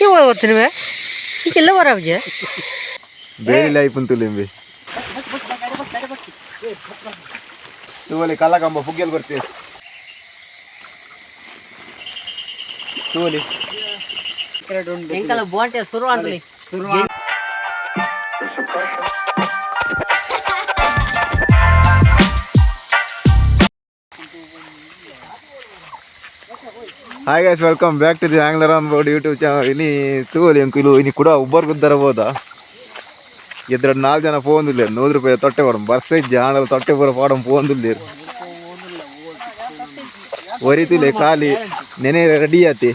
ಇವ ಈಗೆಲ್ಲ ಬರಾಬ್ಜೆ ಬೇರೆ ಐಪುಂತುಲಿಂಬಿ ತೂವಲಿ ಕಲ್ಲಕಂಬ ಪುಗ್ಗೆಲ್ ಬರ್ತೀವಿ ತೂವಲಿ. ಎಂಕಲ ಬೋಂಟೆ ಶುರು ಅಂದ್ಲಿ. Hi guys, welcome back to the angler on board YouTube channel. ಇನಿ ತೂವಲಿ ಅಂಕುಲು ಇನಿ ಕೂಡ ಉಬ್ಬರ್ ಗುದ್ದರ ಹೋದ ಎದ್ರ ನಾಲ್ಕು ಜನ ಪೋಂದಿಲ್ಲ. 100 ರೂಪಾಯಿ ತೊಟ್ಟೆ ಪಾಡಂ ಬರ್ಸ ಇಜ್ಜಿ ಆಂಡಲ ತೊಟ್ಟೆ ಪೂರ ಪಾಡಂ ಪೋಂದಿಲ್ಲ. ಒರಿತಿಲೆ ಖಾಲಿ ನೆನೆ ರೆಡಿ ಆತಿ.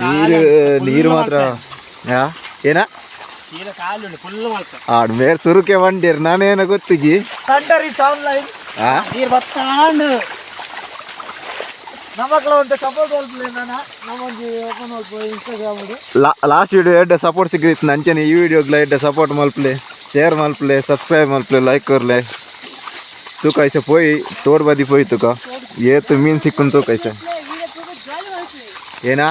ನೀರು ನೀರು ಮಾತ್ರ ಯಾ ಏನ ಆಡ್ ಮೇರ್ ಸುರುಕೆ ಬಂಡೀರ್ ನಾನೇನ ಗೊತ್ತಿಜಿ. ತಂಡರಿ ಸೌಂಡ್ ಲೈನ್. ಆ. ನೀರು ಬತ್ತಾಂಡು ನಮಕ್ಲ ಒಂತೆ ಸಪೋರ್ಟ್ ಮಲ್ಪಲೆ ನಾನ ನಮ್ಮೊಂಜಿ ಓಪನ್ ಮಲ್ಪ ಇನ್ಸ್ಟಾಗ್ರಾಮ್. ಲಾಸ್ಟ್ ವಿಡಿಯೋ ಎಡ್ಡೆ ಸಪೋರ್ಟ್ ಸಿಕ್ಕಿತ್ತು. ಅಂಚನೆ ಈ ವಿಡಿಯೋಗ್ಲ ಎಡ್ಡೆ ಸಪೋರ್ಟ್ ಮಲ್ಪಲೆ, ಶೇರ್ ಮಲ್ಪಲೆ, ಸಬ್ಸ್ಕ್ರೈಬ್ ಮಲ್ಪಲೆ, ಲೈಕ್ ಕೊರ್ಲೆ. ತೂಕ ಐಸೆ ಪೋಯಿ ತೋಡ್ ಬದಿ ಪೋಯಿ ತೂಕ ಏತು ಮೀನು ಸಿಕ್ಕುನ್ ತೂಕ ಐಸೆ ಏನಾ.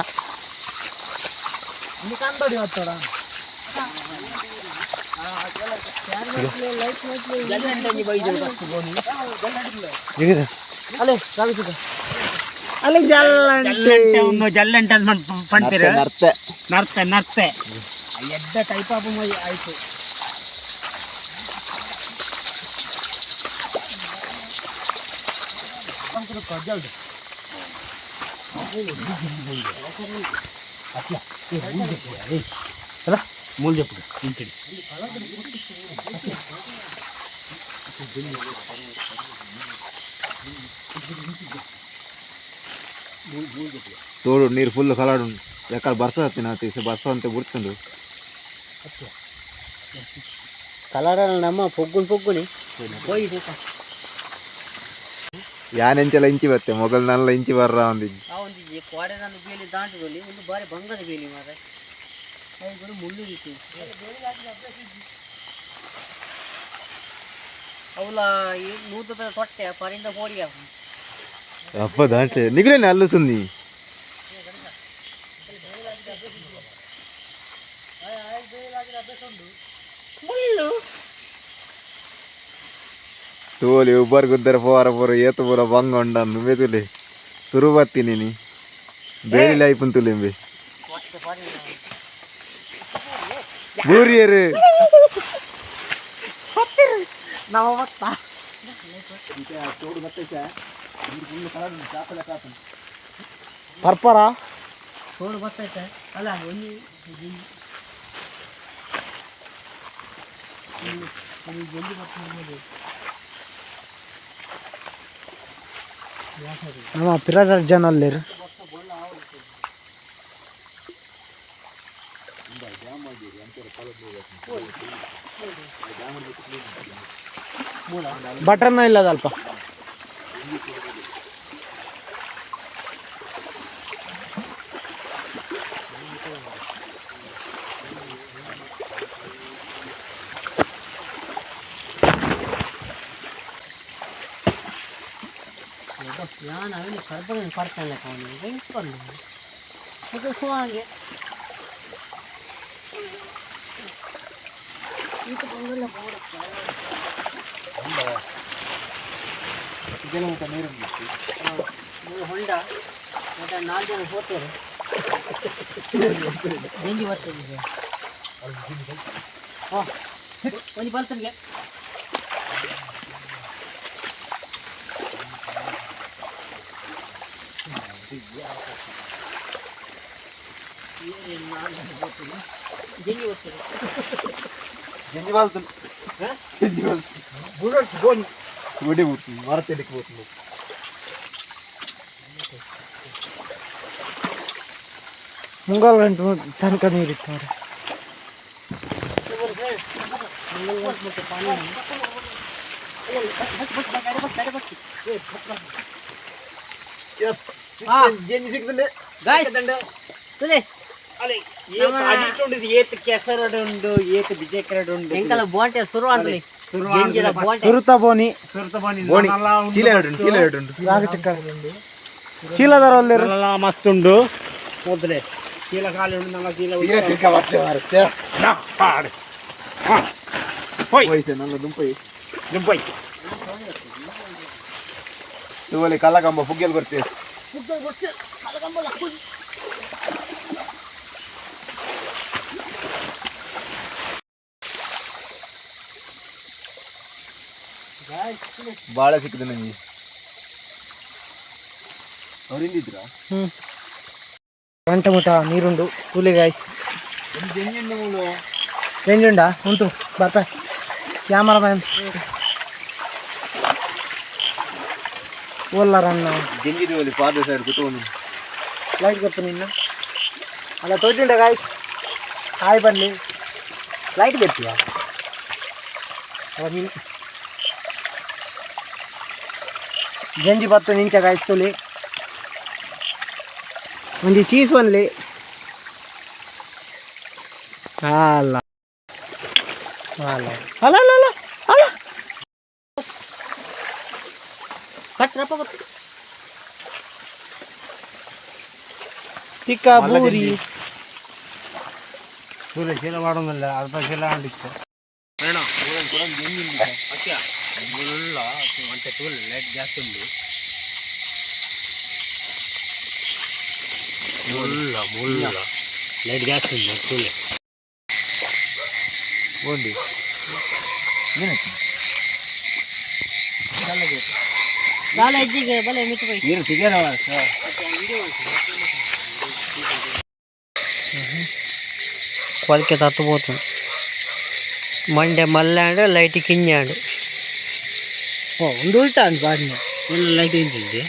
ಕಂದೋಡಿ ಮತ್ತೋಡ. ಅಲ್ಲೇ ರಾವಿಸುತ್ತ ಅಲ್ಲಿ ಜಲ್ಲ. ಜಲ್ಲಂಟೆ ಜಲ್ಲಂಟೆ ಪಂಪಿರ. ನರ್ತೆ. ನರ್ತೆ ನರ್ತೆ ಎಡ್ಡ ಟೈಪ್ ಆಫ್ ಆಯ್ತು. ಅಲ್ಲ ಮೂಲ್ చెప్పు ఇంటిడి. ತೋಡು ನೀರು ಫುಲ್ ಕಲಾಡು ಎక్కడ ಬರ್ಸ ಹತ್ತಿನ ಬರ್ಸ ಅಂತ ಗುರ್ತುಂಡು. ಕಲರ್ ನಮ್ಮ ಪೊಗ್ಗುನ್ ಪೊಗ್ಗುನಿ ಪೋಯಿ ತೂಕ. ಯಾನೆಂಚಲ ಇಂಚಿ ಬತ್ತೆ ಮೊಗಲ್ ನಲ್ಲ ಇಂಚಿ ಬರ್ರ ಒಂದಿಜ್ಜಿ. ಆ ಒಂದು ಕೋಡೆ ನನ್ನ ಬೇಲಿ ದಾಂಟದಲ್ಲಿ ಒಂದು ಬಾರಿ ಬಂಗದ ಬೇಲಿ ಮಾರೆ ಅವುಗಳು ಮುಳ್ಳು ರೀತಿ ಅವಲ 100 ರೂಪಾಯಿ ತೊಟ್ಟೆ ಪರಿಂದ ಪೋಡಿ. ಅಪ್ಪ ದಾಂಟ್ಲೆ ನಿಗ್ಲೇನೆ ಅಲ್ಲು ಸುನ್ನಿ. ಮುಳ್ಳು. ತೋಲಿ ಉಬ್ಬರ್ ಗುದ್ದರ ಪೋರ ಪೋರ ಏತು ಪೂರ ಬಂಗ ಉಂಡಂದು ಮೆದುಲೆ ಸುರು ಬತ್ತೀನಿ ನೀ ಬೇಡಿ ಲೈಪುನ್ ತುಲಿಂಬಿ. ತೊಟ್ಟೆ ಪರಿ. ಬೂರಿಯರು. ನಾವು ಬತ್ತ. ಪರ್ಪರ. ತೋಡು ಬರ್ತೈತೆ ಅಲ್ಲ ಒಂದು ನಮ್ಮ ಪಿರಾಜ್ ಜನ ಅಲ್ಲಿರು. ಬಟನ್ ಇಲ್ಲದಲ್ಪ. ನಾನು ಅವನಿಗೆ ಕರ್ಬನ ಪಡ್ತಾನೆ ಅವನಿಗೆ ಬಂದು ಸುಮಾರಿಗೆ ಹೊಂಡ ಮತ್ತೆ ನಾಲ್ಕು ಜನ ಹೋಗ್ತಾರೆ. ಬೆಂಕಿ ಬರ್ತದೆ. ಹಾಂ ಒಂದು ಬಲ್ತನಿಗೆ. ಬೆಂಕಿ ಬರ್ತದೆ. గింజి వాళ్తుంది గింజి వాళ్తుంది గుడి పోతుంది మరతెలికి పోతుంది. ಮುಂಗಾಲು ಗಂಟು ತನಕ ನೀರಿತ್ತು ಮಾರ್ರೆ. ಎಸ್ ಗೆಂಜಿ ಸಿಕ್ಕಿದೆ. ಗಾಯ್ಸ್ ತುಲೆ. ಅಲೆ ಏತ್ ಅಡಿಟುಂಡು ಏತ್ ಕೆಸರಡು ಉಂಡು ಏತ್ ಬಿಜೆಕರಡು ಉಂಡು. ಎಂಕಲ ಬೋಂಟೆ ಶುರು ಅಂದ್ಲಿ ಗೆಂಜಿದ ಬೋಂಟೆ. ಸುರುತ ಬೋನಿ. ಸುರತ ಬನ್ನಿ. ಬೋಣಿ ಚೀಲ ಎರಡು ಉಂಟು, ಚೀಲ ಎರಡು ಉಂಟು. ರಾಗ ಚಿಕ್ಕ. ಚೀಲದಾರ ಒಲ್ಲೇರು. ನಲ್ಲ ಮಸ್ತ್ ಉಂಡು ಮೊದಲೇ ಚೀಲ ಖಾಲಿ ಉಂಡು ನಮ್ಮ ಚೀಲ ಉಂಡು. ನಾ, ಪಾಡು. ಹಾ. ಹೋಯ್. ವಯಸ್ಸು ನನ್ನ ದುಂಪೈ. ದುಂಪೈ. ತೂವಲಿ ಕಲ್ಲಕಂಬ ಪುಗ್ಗೆಲ್ ಬರ್ತೀವಿ. ಬಾಳೆ ಸಿಕ್ಕಿದೆ ನಂಗೆ. ಅವ್ರು ಹಿಂದಿದ್ರಾ? ಗಂಟೆ ಮುಟ ನೀರುಂಡು ಕೂಲಿ ಗಾಯ್ಸ್. ರೇಂಜುಂಡಾ ಉಂಟು ಬರ್ಪ ಕ್ಯಾಮರಾ ಮ್ಯಾನ್ ಓಲ್ಲರಣ್ಣ. ಜಂಜಿದೀವಲ್ಲಿ ಪಾದ ಸೈಡ್ ಕುತ್ಕೊಂಡು. ಲೈಟ್ ಗೊತ್ತು ನಿನ್ನ ಅಲ್ಲ ತೋಜುಂಡ ಗಾಯ್ಸ್. ಹಾಯ್ ಬನ್ನಿ. ಲೈಟ್ ಗೊತ್ತಿಯಾ ಅಲ್ಲ ಮೀನು ಜಂಜಿ ಬತ್ತು ನಿಂಚ ಗಾಯ್ಸ್ ತುಲಿ ಒಂಜಿ ಚೀಸ್ ಬನ್ಲಿ ಅಲ್ಲ ಅಲ್ಲ ಅಲ್ಲ ಅಲ್ಲ ಅಲ್ಲ ಅಲ್ಲ. ಕಟ್ರಪ್ಪ ಬತ್ತು. ತಿಕ್ಕ ಮಲ್ಲ ಬೂರಿ. ಜಂಜಿ. ಚೀಲ ಚೀಲ ಮಾಡೋದಿಲ್ಲ ಅರ್ಧ ಚೀಲ ಅಂಡಿತ್ತು. ಲೈಟ್ ಜಾಸ್ತಿ ಉಂಡು ಮುಳ್ಳ ಮುಳ್ಳ ಲೈಟ್ ಜಾಸ್ತಿ ಉಂಡು ತೂಲೆ. ಓಂಡಿ ಏನಾಯ್ತು? ದಾಲ ಇಜ್ಜಿಗೆ ಬಲೆ ಮಿತ್ತು ಬೈ. ನೀರು ಸಿಗಲ್ಲ. ಕೊಲ್ಕೆ ತತ್ತುపోತು ಮಂಡೆ ಮಲ್ಲಾಂಡು ಲೈಟ್ ಕಿಂಜಾಂಡು. ಓ ಒಂದು ಉಲ್ಟಾ ಉಂಟು ಬಾಡಿನ. ಎಲ್ಲ ಲೈಟ್ ಇಂತಿದ್ದೆ.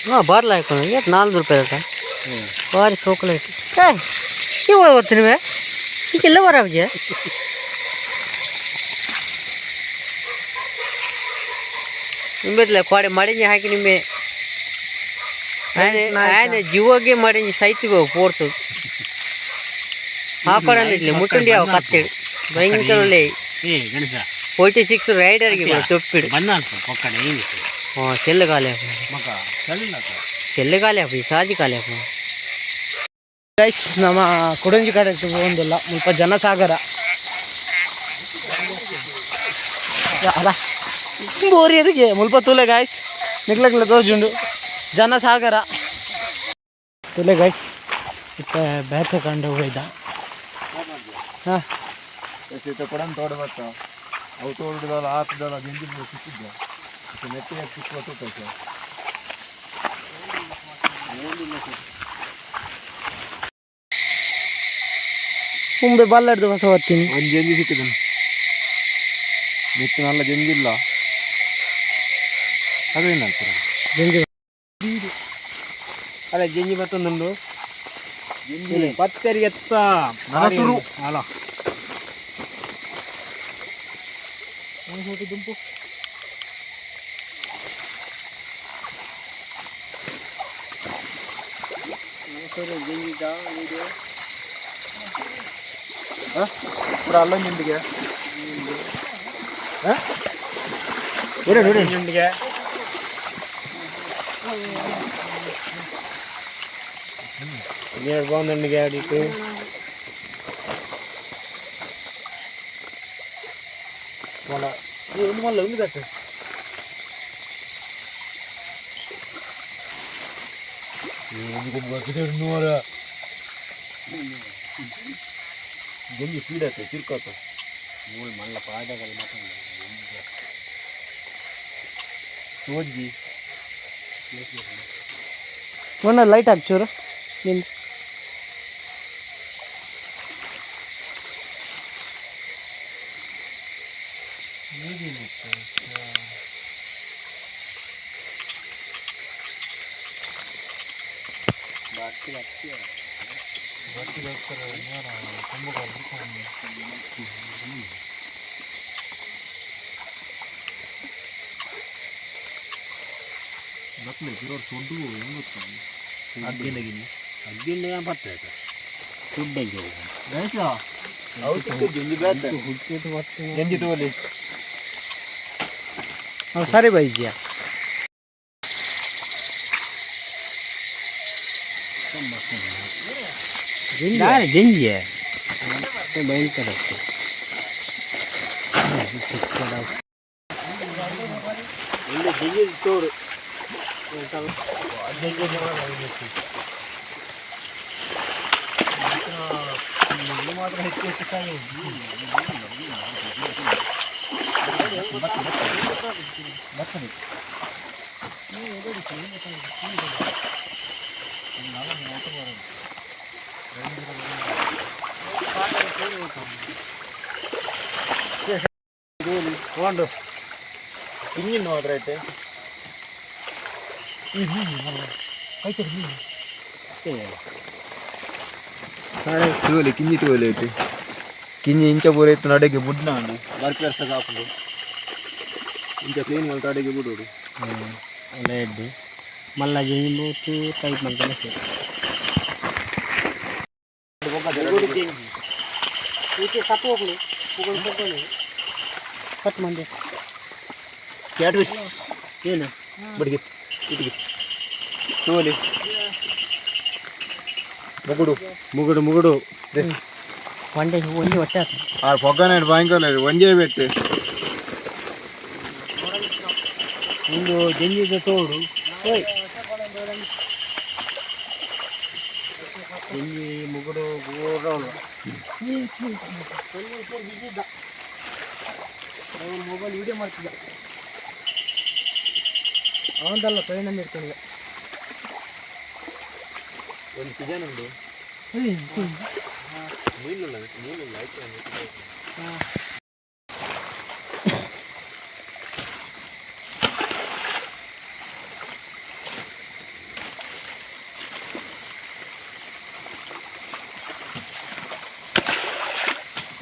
ಹಾಂ ಬಾರ್ಲ ಹಾಕೊಂಡು 4 ರೂಪಾಯಿ ಆಯ್ತಾ ಭಾರಿ ಸೋಕು ಲೈಟ್. ಏ ಇವ ಓದ್ತೀನಿವೆ ಈಗೆಲ್ಲ ಬರ ವಿಜಯ ನಿಂಬೆದ್ಲ ಕೋಡೆ ಮಡಿಂಜಿ ಹಾಕಿ ನಿಂಬೆ ఆయన ఆయన ಜೀವಗೆ ಮಡಿಂಜಿ ಸೈತಿ ಪೋರ್ತು ಹಾಕೊಡಂದಿದ್ಲಿ ಮುಟ್ಟುಂಡಿ ಅವ ಕತ್ತೇడు ಭಯಂಕರ ಒಳ್ಳೆ. ಏ ಗಣೇಶ. 46 ರೈಡರ್ಗೆ ಕೂಡ ತೊಪ್ಪಿಡು. ಬಣ್ಣ ಅಲ್ಪ ಪಕ್ಕಡೆ ಏನಿತ್ತು? ಹಾಂ ಚೆಲ್ಲು ಖಾಲಿ. ಮಗ ಚಳಿಲ್ಲ. ಚೆಲ್ಲು ಖಾಲಿ ಅಪ್ಪ ಈ ಸಾಜಿ ಖಾಲಿ ಅಪ್ಪ. ಗೈಸ್ ನಮ್ಮ ಕೊಡಂಜಿ ಕಡೆ ಒಂದಿಲ್ಲ ಮುಲ್ಪ ಜನಸಾಗರ ಅಲ್ಲ ಬೋರಿ ಎದಕ್ಕೆ ಮುಲ್ಪ ತೂಲೆ ಗಾಯ್ಸ್ ನಿಕ್ಲಕ್ಲ ತೋಜುಂಡು ಜನಸಾಗರ ತುಲೆ ಗಾಯ್ಸ್. ಇತ್ತೆ ಬೇತೆ ಕಂಡು ಹೋಯ್ದ ಹಾಂ. ಸೀತ ಕೊಡನ್ ತೋಡ ಬತ್ತ ಅವು ತೋಡುದಲ್ಲ ಹಾಕದಲ್ಲ ಜಂಜಿ ಸಿಕ್ಕಿದ್ದ ನೆಟ್ಟಿಗೆ ಸಿಕ್ಕುವ ತೂಕ ಸರ್. ಮುಂಬೆ ಬಲ್ಲಡ್ದು ಹೊಸ ಹೊತ್ತೀನಿ. ಒಂದು ಜಂಜಿ ಸಿಕ್ಕಿದ ಮಿತ್ತು ನಲ್ಲ ಜಂಜಿಲ್ಲ ಅದೇನಾಗ್ತದೆ? ಜಂಜಿ. ಅಲ್ಲ ಜಂಜಿ ಮತ್ತೊಂದುಂಡು. ಜಂಜಿ. ಪತ್ತೆರಿಗೆ ಎತ್ತ. ನನಸುರು. ಅಲ್ಲ. ದುಂಪು. ಕೂಡ ಅಲ್ಲೊಂದು ಜಂಡಿಗೆ. ಜಂಜಿಗೆ. ಬಾಂದಂಡಿಗೆ ಆಡಿಟ್ಟು. ಒಂದು ಮಲ್ಲ ಒಂದು ಕಟ್ಟು. ಜಂಜಿ ಸ್ಪೀಡ್ ಆಯ್ತು ತಿರ್ಕಾತು. ಮೂಳು ಮಲ್ಲ ಪಾದಗಳು ಮತ್ತೊಂದು. ತೋಜ್ಜಿ. ಒಣ ಲೈಟ್ ಹಾಕಿ ಚೂರು ನಿಂದು. ಅಗ್ಗಿನಗಿನಿ. ಅಗ್ಗಿಂಡ ಬರ್ತದೆ ಸುಡ್ಡೆಗೆ. ಗಣೇಶ ಅವು ಸಿಕ್ಕಿದ್ದು ಜಂಜಿ ಬೇತೆ ಜಂಜಿ ತೋಲಿ. ಸರಿ ಬೈದ್ಯಾ. ಜಿಂಜಿ ಭಯಂಕರ. ತೋಡು. ಮಾತ್ರ ಹೆಚ್ಚು ಹೆಚ್ಚು ಕಾಯಿ. ತಗೊಂಡು ಹಿಂಗಿನ ಮಾತ್ರ ಐತೆ. ತೂಲಿ ಕಿಂಜಿ ತೂಲಿ ಐತೆ. ಕಿಂಜಿ ಇಂಚ ಪೂರ ಇತ್ತು ನಡೆಗೆ ಬುಡ್ನ ಅಂಡು ಬರ್ಪಿ ವರ್ಷ ಕಾಪುಂಡು. ಇಂಚ ಕ್ಲೀನ್ ಮಲ್ತ ಅಡೆಗೆ ಬಿಡೋಡು. ಒಳ್ಳೆ ಎಡ್ಡೆ ಮಲ್ಲ ಜಿಂಜಿ ಟೈಪ್ ಮಂತನೆ ಸೇರಿ. ಸತ್ತು ಹೋಗ್ಲಿ, ಕಟ್ ಮಂದಿ. ಏನು? ಬಡಿಗೆ ಇಟ್ಟಿಗೆ ತೂಲಿ ಮುಗುಡು. ಮುಗುಡು ಮುಗುಡು. ಒಂಡೆ ಒಂಜಿ ಹೊಟ್ಟೆ ಆತು. ಆ ಪೊಗ್ಗನ ಭಯಂಕರ ಒಂಜೇ ಬೆಟ್ಟು. ಒಂದು ಜಂಜಿದ ತೋಡು. ಓಯ್, ಜಂಜಿ ಮುಗುಡು ಪೂರ. ಮೊಬೈಲ್ ವಿಡಿಯೋ ಮಾಡ್ತಿದ್ದ ಅವಂದಲ್ಲ, ಪರಿಣಾಮ ಇಟ್ಕೊಂಡಿದ್ದ. ಒಂದು ಪಿಜನ್ ಉಂಡು. ಮೀನಿಲ್ಲ, ಮೀನಿಲ್ಲ.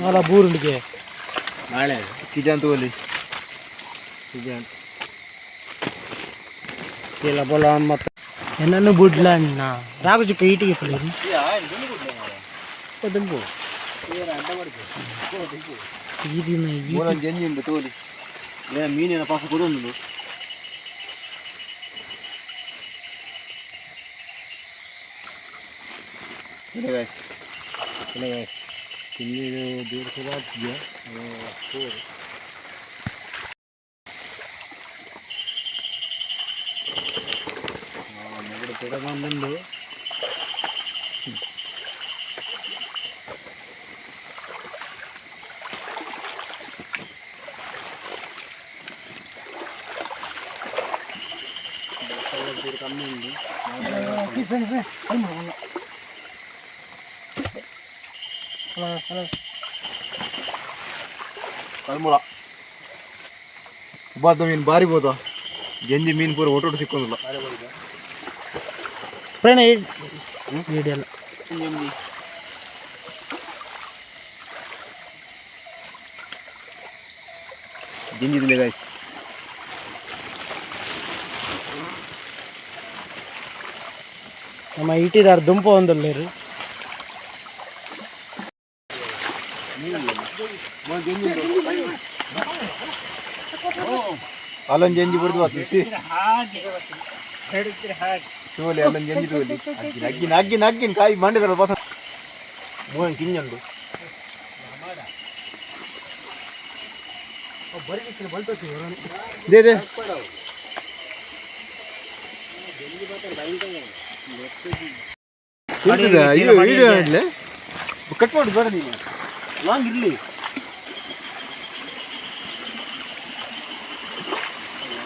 ಅಲ್ಲ, ಬೂರುಂಡಿಗೆ. ನಾಳೆ. ಕಿಜನ್ ತೂಲಿ. ಪಿಜನ್ ಇಲ್ಲ ಬೋಲ ಮತ್ತು. ಏನನ್ನು ಬುಡ್ಲ ಅಣ್ಣ, ರಾಘು ಚಿಕ್ಕ ಈಟಿಗೆ ಪಡೀರಿ. ದುಂಬು. ಈ ದಿನ ಈ ಮೂಲೊಂದು ಜಂಜಿ ಉಂಡು ತೂಲಿ. ಏನ ಮೀನಿನ ಪಾಸ ಕೊಡೊಂದು. ತಿಂದಿದ್ದು ದೂರ ಸುಧಾರಿಸಿದ್ಯಾ? ಮುಗುಡು ಪಿಡ ಬಂದು. ಕಮ್ಮಿ ಉಂಟು. ಕಲ್ಮುರ ಉಬಾರ್ದ ಮೀನು ಬಾರಿ ಬೋದ. ಜಂಜಿ ಮೀನು ಪೂರ ಒಟ್ಟೊಟ್ಟು ಸಿಕ್ಕೊಂದಿಲ್ಲ. ಪ್ರೇಣ ಹಿಡಿಯಲ್ಲ. ಜಂಜಿದಿಲ್ಲ ಗಾಯ್ಸ್. ನಮ್ಮ ಇಟ್ಟಿದಾರ ದುಂಪ ಒಂದಲ್ಲೇರು. ಅಲ್ಲೊಂದು ಜಂಜಿ ಬಿಡ್ದು ಬಾತು ಸಿ. ಹಾಗೆ ಹೇಳುತ್ತೀರಿ ಹಾಗೆ. ತೂಲಿ, ಅಲ್ಲೊಂದು ಜಂಜಿ ತೂಲಿ. ಅಗ್ಗಿನ ಅಗ್ಗಿನ ಅಗ್ಗಿನ ಕಾಯಿ ಮಂಡಿದ್ರ ಬಸ ಮೂವನ್ ಕಿಂಜಂಡು. They they. ತಿಂತದ ಅಯ್ಯೋ, ವಿಡಿಯೋ ಮಾಡಲೆ. ಕಟ್ ಮಾಡು, ಬೇಡ ನೀನು. ಲಾಂಗ್ ಇರಲಿ.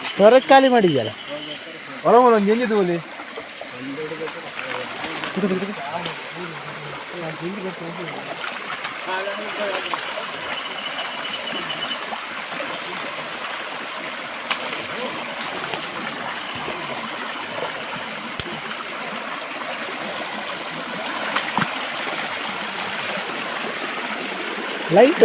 ಸ್ಟೋರೇಜ್ ಖಾಲಿ ಮಾಡಿದ್ಯಲ್ಲ. ಹೊರ ಒಂದು ಜಂಜಿ ತೂಲಿ. ಲೈಟ್.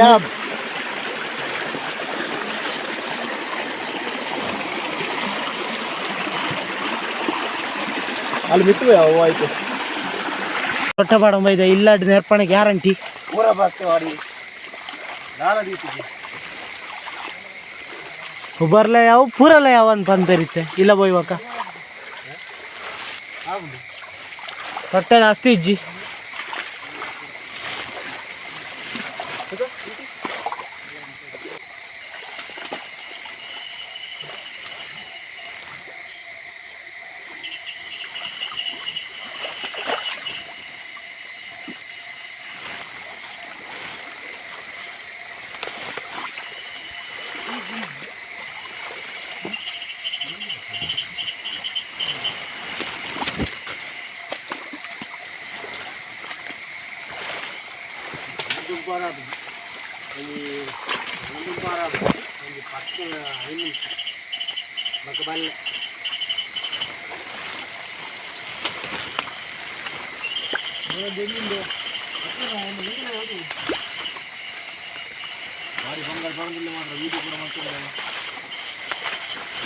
ಅಲ್ಲಿ ಮಿತ್ತು ಯಾವ ಆಯ್ತು. ದೊಡ್ಡ ಬಾಡಂಬ ಇದೆ ಇಲ್ಲಾಡ್ ನೆರ್ಪಣೆ ಗ್ಯಾರಂಟಿ. ಪೂರ ಬಾಕ್ತೆ ವಾಡಿ ನಾಳೆ. ಉಬರ್ಲೆ ಯಾವ ಪೂರಲ್ಲ ಯಾವ ಅಂತ ಪಂಪೆರಿತ್ತೆ ಇಲ್ಲ ಬೋಯ್ವಕ್ಕ. ತೊಟ್ಟೆ ಜಾಸ್ತಿ ಇಜ್ಜಿ.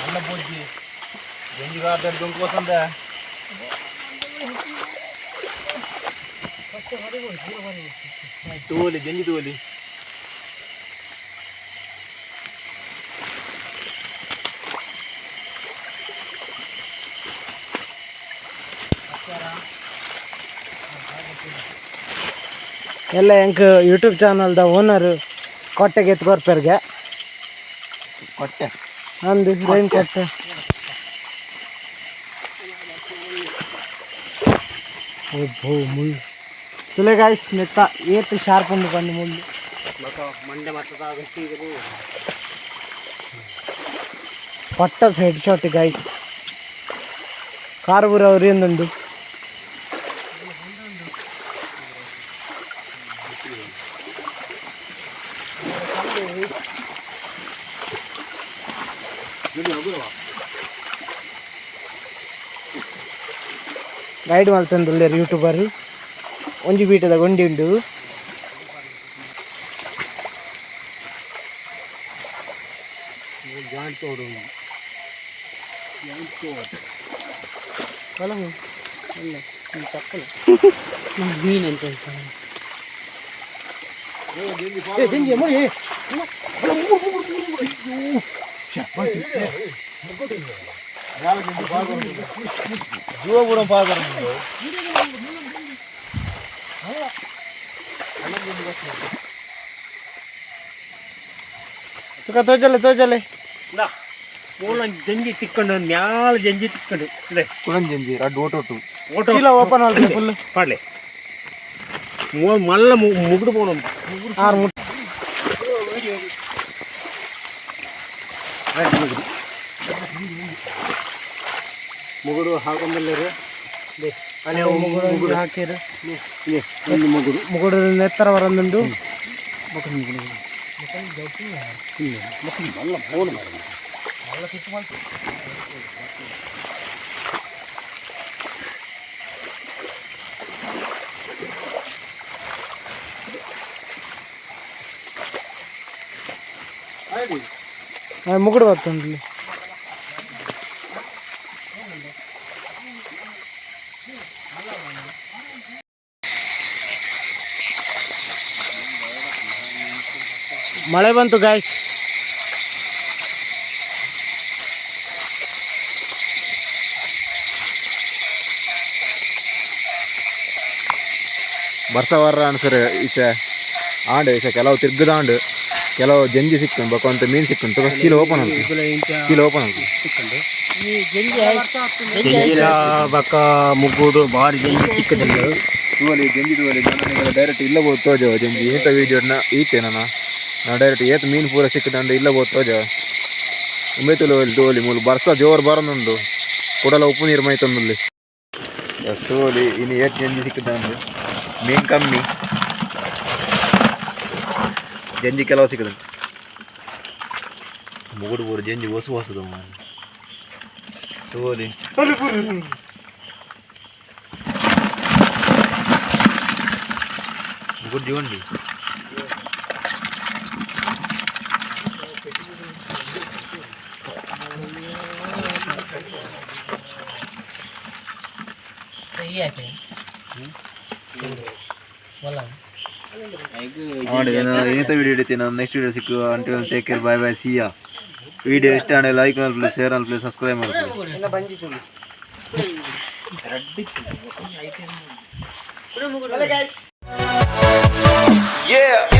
ಅಲ್ಲ ಪೂಜಿ ಜಂಜಿ ಗಾರ್ಡನ್ ದುಂಕೋಸಂದ. ತೂವಲಿ ಜಂಜಿ ತೂವಲಿ. ಎಲ್ಲ ಎಂಕ್ ಯೂಟ್ಯೂಬ್ ಚಾನಲ್ದ ಓನರ್ ಕೊಟ್ಟೆಗೆ ಎತ್ಕೊರ್ಪೆರ್ಗೆ. ಕೊಟ್ಟೆ. ಅಂದು ರೈನ್ ಕೊಟ್ಟೆ. ಓ ಮುಳ್ಳು ತುಲೆ ಗಾಯ್ಸ್, ನೆತ್ತ ಏತ್ ಶಾರ್ಪ್ ಉಂಡು ಬಂದು ಮುಳ್ಳು. ಮಂಡೆ ಮತ್ತದ. ಪಟ್ಟಸ್ head shot guys. Car ಪೂರ ಒರಿಯೊಂದುಂಡು. ಗೈಡ್ ಮಲ್ತೊಂದುಲ್ಲೆರ್ ಯೂಟ್ಯೂಬರ್. ಒಂಜಿ ಬೀಟದ ಗೊಂಡಿ ಉಂಡು. ಜಾಯಿಂಟ್ ತೋಡು, ಜಾಯಿಂಟ್ ತೋಡು. ಮೀನು ಅಂತ ಹೇಳ್ತಾರೆ. ಏ ಜಂಜಿ ಅಮ್ಮ, ಏ. ಜೀವ ಪೂರ ಪಾದರ. ತುಕ ತೋಜಲೆ ತೋಜಲೆ. ಮೂಲ ಜಂಜಿ ತಿಕ್ಕೊಂಡು, ಮ್ಯಾಲ ಜಂಜಿ ತಿಕ್ಕೊಂಡು ಇಲ್ಲೇ. ಕುಳನ್ ಜಂಜಿ ರಡ್ಡು ಓಟೋಟು. ಓಟೋ. ಚೀಲ ಓಪನ್ ಆಲ್ರೆ ಫುಲ್. ಪಾಡ್ಲೆ ಮಲ್ಲ ಮುಗುಡು ಪೋಣ. ಆರು ಮುಟ್. ಮುಗುಡು ಹಾಕೊಂಬಲ್ಲೇರು. ಮುಗುಡು ಹಾಕಿರು. ಒಂದು ಮುಗುಡು. ಮುಗುಡು ನೆತ್ತರ ಬರಂದುಂಡು. ಮಲ್ಲ ಫೋನ್ ಮಾಡಿ. ಮುಗುಡು ಬರ್ತುಂಡು. ಮಳೆ ಬಂತು ಗಾಯ್ಸ್. ಬರ್ಸ ವರ್ರ ಅನ್ಸರ್ ಈಚೆ ಆಂಡ್ ಈಚೆ ಕೆಲವು ತಿರ್ಗದಾಂಡ್, ಕೆಲವು ಜಂಜಿ ಸಿಕ್ಕುಂಡು, ಬೊಕ ಮೀನು ಸಿಕ್ಕುಂಡು. ಚೀಲ ಓಪನ್ ಆಲ್ಪು, ಚೀಲ ಓಪನ್ ಆಲ್ಪು. ಈ ಜಂಜಿ ಜಂಜಿಲ ಬಕ್ಕ ಮುಗುಡು ಬಾರಿ ಜಂಜಿ ತಿಕ್ಕದಿಲ್ಲ. ತೂವಲಿ ಜಂಜಿ ತೂವಲಿ. ಡೈರೆಕ್ಟ್ ಇಲ್ಲ ಬೋದು ತೋಜವ ಜಂಜಿ. ಏತ ವೀಡಿಯೋನ ಈತೆ ನನ್ನ ನಾ ಡೈರೆಕ್ಟ್ ಏತ್ ಮೀನು ಪೂರ ಸಿಕ್ಕದಂಡು ಇಲ್ಲ ಬೋದು ತೋಜವ. ಉಂಬೆ ತುಲು ತೂವಲಿ. ಮೂಲು ಬರ್ಸ ಜೋರು ಬರನುಂಡು, ಕುಡಲ ಉಪ್ಪು ನೀರು ಮೈ ತಂದುಲ್ಲಿ. ತೂವಲಿ ಇನ್ನು ಏತ್ ಜಂಜಿ ಸಿಕ್ಕದಂಡು. ಮೀನು ಕಮ್ಮಿ, ಜಂಜಿ ಕೆಲವು ಸಿಕ್ಕದ. ಮುಗುಡು ಪೂರ ಜಂಜಿ ಹೊಸ ಹೊಸದು ತೂವಲಿ. ಮುಗುಡು ಜೀವಂಡಿ. ಏನಿತ ವಿಡಿಯೋ ಹಿಡಿತೀನಿ ನಾನು. ನೆಕ್ಸ್ಟ್ ವಿಡಿಯೋ ಸಿಕ್ಕು. Until take care, bye bye, see ya. Video ಇಷ್ಟ ಆಂಡ like ಮಲ್ಪಲೆ, share ಮಲ್ಪಲೆ, subscribe ಮಲ್ಪಲೆ. Reddy. Yeah.